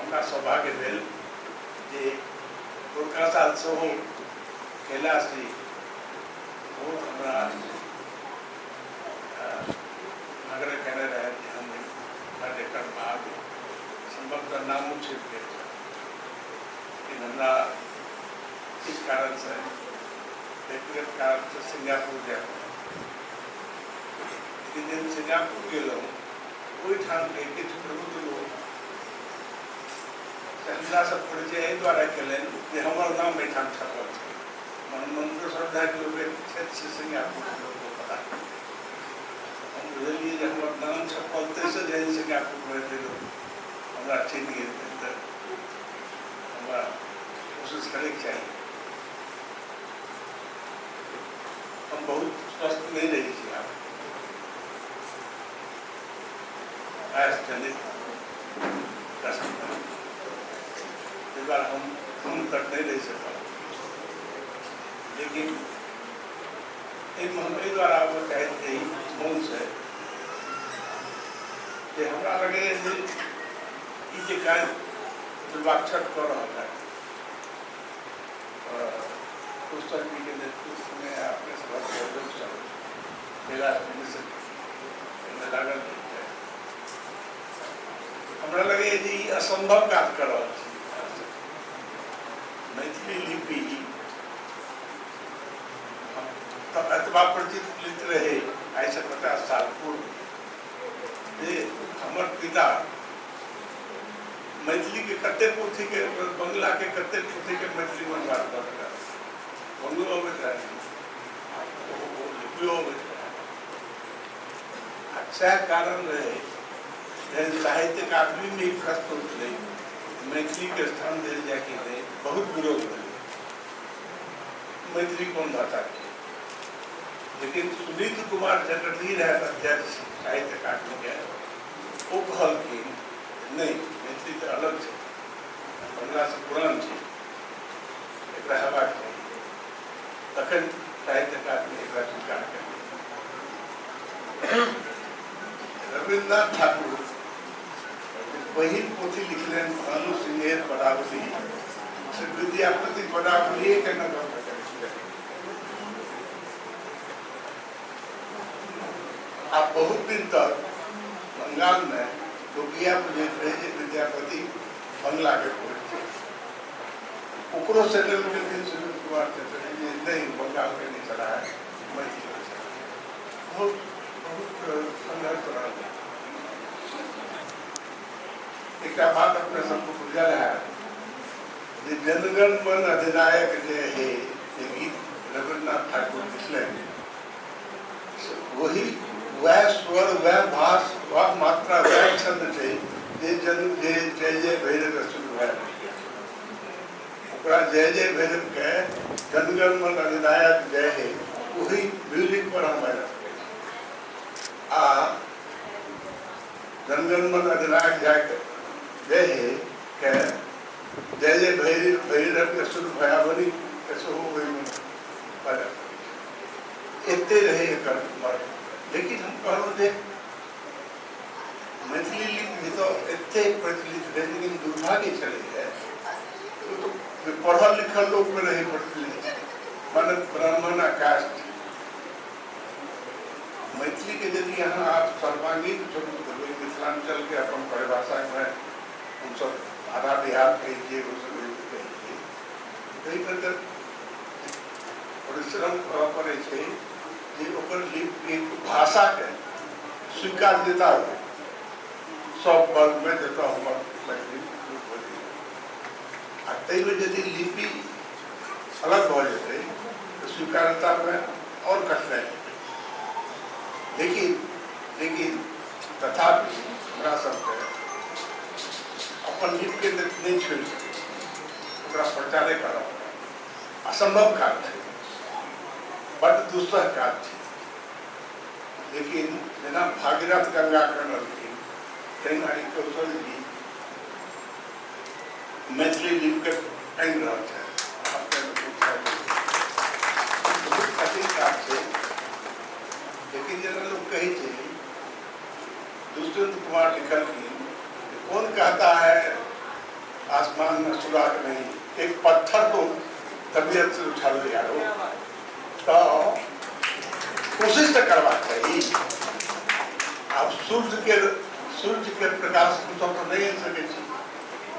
हमरा सौभाग्य भेल जे पुरका साल सेहो कैलाश जी बहुत हमरा आग्रह केने रहथि जे हम एहि कार्यक्रममे आबी। सम्भवतः नामो छपि गेल छल, लेकिन हमरा किछु कारणसँ, व्यक्तिगत कारणसँ सिंगापुर जाय पड़ल। लेकिन जहन सिंगापुर गेलहुँ, ओहिठामके किछु प्रबुद्ध लोक से हमरासँ परिचय एहि दुआरे केलनि जे हमर नाम एहिठाम छपल छै। मनमंत्र श्रद्धा के लोक छथि से सिंगापुरके लोकके पता नहि। हम बुझलियै जे हमर नाम छपल ताहिसँ जहन सिंगापुरमे हेतै लोक हमरा चिन्ह गेल तऽ हमरा कोशिश करैके चाही। हम बहुत स्वस्थ नहि रहै छी आब, आयसजनित कष्ट ताहि दुआरे हम फोन तक नहि रहि सकब। लेकिन एहिमे हम एहि दुआरे आबऽ चाहैत रही फोनसँ जे हमरा लगैए जे ई जे काज दुर्वाक्षर कऽ रहल है कौशल जीके नेतृत्वमे, अपने सभक सहयोगसँ कैलाश मिश्र एहिमे लागल रहै, हमरा लगैए जे ई असम्भव काज कऽ रहल छी। मैथिली लिपि तऽ एतबा प्रचलित रहै आइसँ 50 साल पूर्व जे हमर पिता मैथिलीके कते पोथीके, बंगलाके कते पोथीके मैथिलीमे अनुवाद कऽ देलक। बंगलो अबैत रहै, लिपियो अबैत रहै। आ सएह कारण रहै जहन साहित्य अकादमीमे ई प्रश्न उठलै, मैथिलीके स्थान देल जाय कि नहि, बहुत विरोध भेलै, मैथिली कोन भाषा छै। लेकिन सुनीत कुमार चटर्जी रहथि अध्यक्ष साहित्य अकादमीके, ओ कहलखिन नहि, मैथिली तऽ अलग छै, बंगलासँ पुरान छै, एकरा हेबाक चाही। तखन साहित्य अकादमी एकरा स्वीकार केलक। रविन्द्रनाथ ठाकुर पहिल पोथी लिखलनि भानु सिंहेर पदावली, से विद्यापति पदावलिए के नकल कऽ लिखलनि। आ बहुत दिन तक बंगालमे लोक इएह बुझैत रहै जे विद्यापति बंगलाके कोइ छै। ओकरो सेटल केलखिन सुनील कुमार चटर्जी जे नहि, बंगालके नहि चला है, मैथिलीके चला। बहुत बहुत संघर्ष रहल। एकटा बात अपने सबके बुझल है जे जनगण मन अधिनायक जे है, जे गीत रविन्द्रनाथ ठाकुर लिखलनि, वही वएह स्वर, वएह भाष, वएह मात्रा, वएह छंद छै जे जन जे जय जय भैरव असुर भय। ओकरा जय जय भैरव के जनगण मन अधिनायक जय हे, वही म्यूजिक पर हम बाजि सकै छी। आ जनगण मन अधिनायक जय जय हे के जय जय भैरव भैरव के असुर भयावनी के सेहो ओहिमे बाजि सकै छी। एते रहै एकर मर्म। लेकिन हम कहलहुँ जे मैथिली लिपि तऽ एते प्रचलित रहै, लेकिन दुर्भाग्य छलै है ओ तऽ पढ़ल लिखल लोकमे रहै प्रचलित, माने ब्राह्मण आ कास्ट। मैथिलीके यदि अहाँ आब सर्वांगीण स्वरूप देबै, मिथिलाञ्चलके अपन परिभाषामे हमसब आधा बिहार कहै छियै, ओसब कहै छियै, ताहिमे तऽ परिश्रम करऽ पड़ै छै जे ओकर लिपि भाषाके स्वीकार्यता होइ सब वर्गमे जतऽ हमर मैथिली लोक बजैए। आ ताहिमे यदि लिपि अलग भऽ जेतै तऽ स्वीकार्यतामे आओर कठिनाइ हेतै। लेकिन लेकिन तथापि हमरा सबके अपन लिपिके नहि छोड़ि सकै छी, ओकरा प्रचारे करऽ पड़त। असम्भव काज छै, बड्ड दुस्सह काज छै, लेकिन जेना भागीरथ गंगा करलखिन तहिना ई कौशल जी मैथिली लिपिके आनि रहल छथि। अपने बहुत कठिन काज छै, लेकिन जेना लोक कहै छै, दुष्यंत कुमार लिखलखिन, कौन कहता है आसमान में सुराग नहीं, एक पत्थर को तबियत से उठा लो यारो। तऽ कोशिश तऽ करबाक चाही। आब सूर्य के प्रकाश हमसब तऽ नहि आनि सकै छी,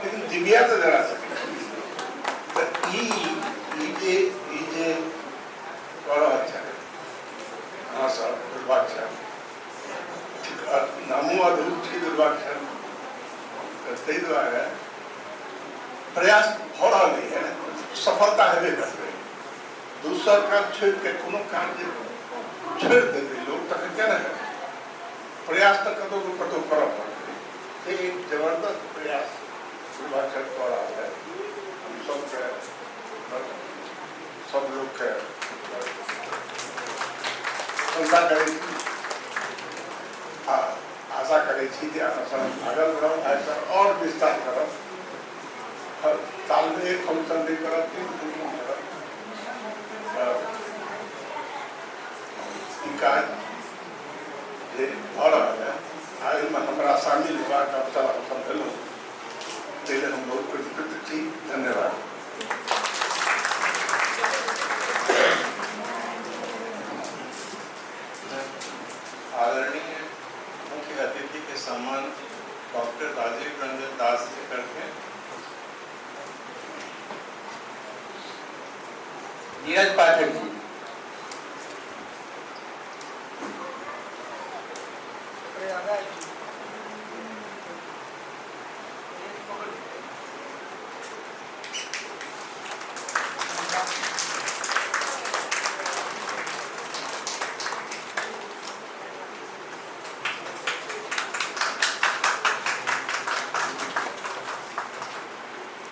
लेकिन दिव्या तऽ जरा सकै छी। तऽ ई ई जे कऽ रहल छथि अहाँ सब, दुर्भाग्य नामो अद्भुत छै, दुर्भाग्य। तऽ ताहि दुआरे प्रयास भऽ रहल है, सफलता हेबे करतै। दोसर काम छोड़ि कऽ, कोनो काम जे छोड़ि देतै लोक, तखन केना हेतै? प्रयास तऽ कतहु ने कतहु करऽ पड़तै। से एक जबरदस्त प्रयास दुर्भाग्य कऽ रहल है। हम सबके, सब लोकके प्रशंसा करै छी आ आशा करै छी जे अहाँ सब आगल बढ़ब आ एकर आओर विस्तार करब। हर सालमे एक फंक्शन नहि करब, तीन फंक्शन करब। तऽ ई काज जे भऽ रहल है आ एहिमे हमरा शामिल हेबाक अवसर हमसभ भेलहुँ, ताहि लेल हम बहुत कृतकृत्य छी। धन्यवाद। आदरणीय मुख्य अतिथि के सम्मान डॉक्टर राजीव रंजन दास जी करते हैं। नीरज पाठक जी।